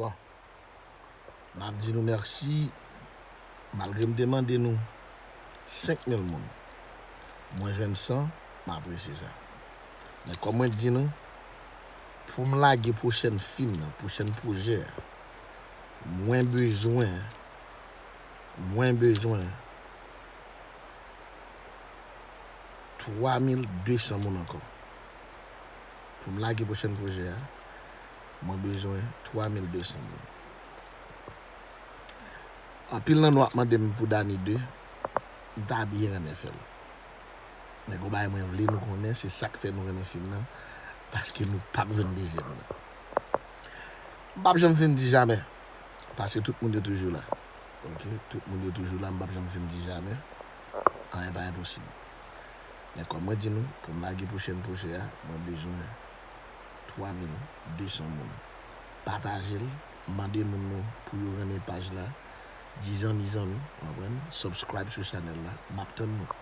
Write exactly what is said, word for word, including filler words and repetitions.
Bon, m ap di nou mèsi, malgre m te mande nou senk mil moun, mwen jwenn san, m apresye sa. Men kòm mwen di nou, pou m lage pwochèn fim nan, pwochèn pwojè a, mwen bezwen, mwen bezwen twa mil de san moun ankò. Pou m lage pwochèn pwojè a, mwen bezwen twa mil de san moun. Anpil nan nou ap mande m pou Dany de, m ta byen renmen fè l. Men gon bagay mwen vle nou konnen, se sa k fè nou renmen fim nan, paske nou p ap jwenn dezyèm nan. M p ap janm fin di jamè, paske tout moun yo toujou la. Ok, tout moun yo toujou la, m p ap janm fin di jamè. Anyen pa enposib. Men kòm mwen di nou, pou m lage pwochèn pwojè a, mwen bezwen twa mil de san moun. Pataje l, mande moun nou pou yo renmen paj la, di zanmi zanmi, w konprann? Subscribe sou chanèl la, m ap tann nou.